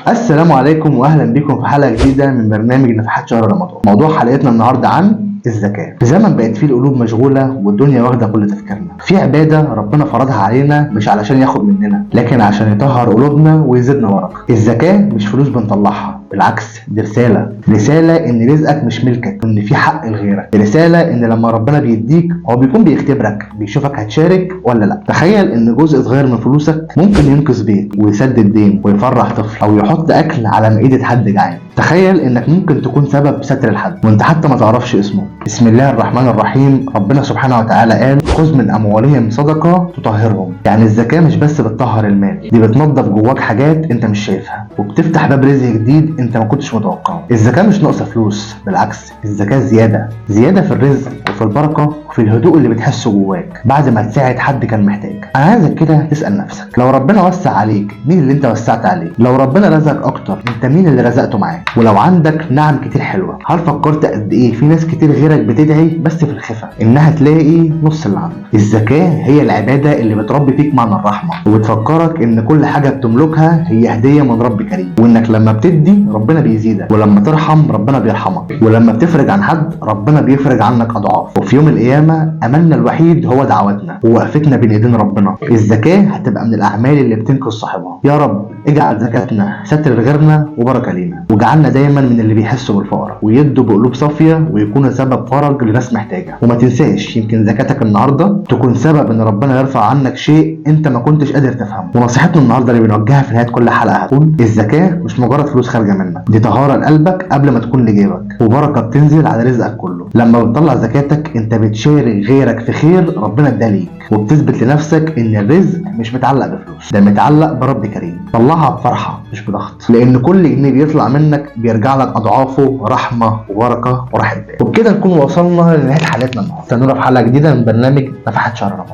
السلام عليكم واهلا بكم في حلقة جديدة من برنامج نفحات شهر رمضان. موضوع حلقتنا النهارده عن الزكاة. في زمن بقت فيه القلوب مشغولة والدنيا واخده كل تفكيرنا، في عباده ربنا فرضها علينا مش علشان ياخد مننا، لكن عشان يطهر قلوبنا ويزيدنا بركة. الزكاة مش فلوس بنطلعها، بالعكس دي رسالة، رسالة ان رزقك مش ملكك وان في حق لغيرك، رسالة ان لما ربنا بيديك هو بيكون بيختبرك، بيشوفك هتشارك ولا لا. تخيل ان جزء صغير من فلوسك ممكن ينقذ بيت ويسدد دين ويفرح طفل او يحط اكل على مائدة حد جعان. تخيل انك ممكن تكون سبب ستر لحد وانت حتى ما تعرفش اسمه. بسم الله الرحمن الرحيم. ربنا سبحانه وتعالى قال: خذ من اموالهم صدقه تطهرهم. يعني الزكاة مش بس بتطهر المال، دي بتنظف جواك حاجات انت مش شايفها، وبتفتح باب رزق جديد انت ما كنتش متوقعه. الزكاة مش ناقصه فلوس، بالعكس الزكاة زيادة، زيادة في الرزق وفي البركة وفي الهدوء اللي بتحسه جواك بعد ما تساعد حد كان محتاج. انا عايزك كده تسال نفسك: لو ربنا وسع عليك مين اللي انت وسعت عليه؟ لو ربنا رزقك اكتر انت مين اللي رزقته معاه؟ ولو عندك نعم كتير حلوة، هل فكرت قد ايه في ناس كتير غيرك بتدعي بس في الخفا انها تلاقي نص اللي عندك؟ الزكاة هي العبادة اللي بتربي فيك معنى الرحمة، وبتفكرك ان كل حاجة بتملكها هي هديه من رب كريم، وانك لما بتدي ربنا بيزيدك، ولما ترحم ربنا بيرحمك، ولما بتفرج عن حد ربنا بيفرج عنك اضعاف. وفي يوم القيامة املنا الوحيد هو دعوتنا ووقفتنا بين ايدين ربنا. الزكاة هتبقى من الاعمال اللي بتنقذ صاحبها. يا رب اجعل زكاتنا ستر لغيرنا وبركة لينا، واجعلنا دايما من اللي بيحسوا بالفقراء ويدوا بقلوب صافية ويكونوا سبب فرج لناس محتاجه. وما تنساش يمكن زكاتك النهارده تكون سبب ان ربنا يرفع عنك شيء انت ما كنتش قادر تفهمه. ونصيحتنا النهارده اللي بنوجهها في نهاية كل حلقة هتكون: الزكاة مش مجرد فلوس خارجه منك، دي طهارة لقلبك قبل ما تكون لجيبك، وبركة بتنزل على رزقك كله. لما بتطلع زكاتك انت بتشارك غيرك في خير ربنا اداه ليك، وبتثبت لنفسك ان الرزق مش متعلق بفلوس، ده متعلق برب كريم. طلعها بفرحة مش بضغط، لان كل جنيه بيطلع منك بيرجع لك اضعافه رحمه وبركة وراحة بال. وبكده نكون وصلنا لنهاية حلقتنا النهارده. استنونا في حلقة جديدة من برنامج نفحات شهر رمضان.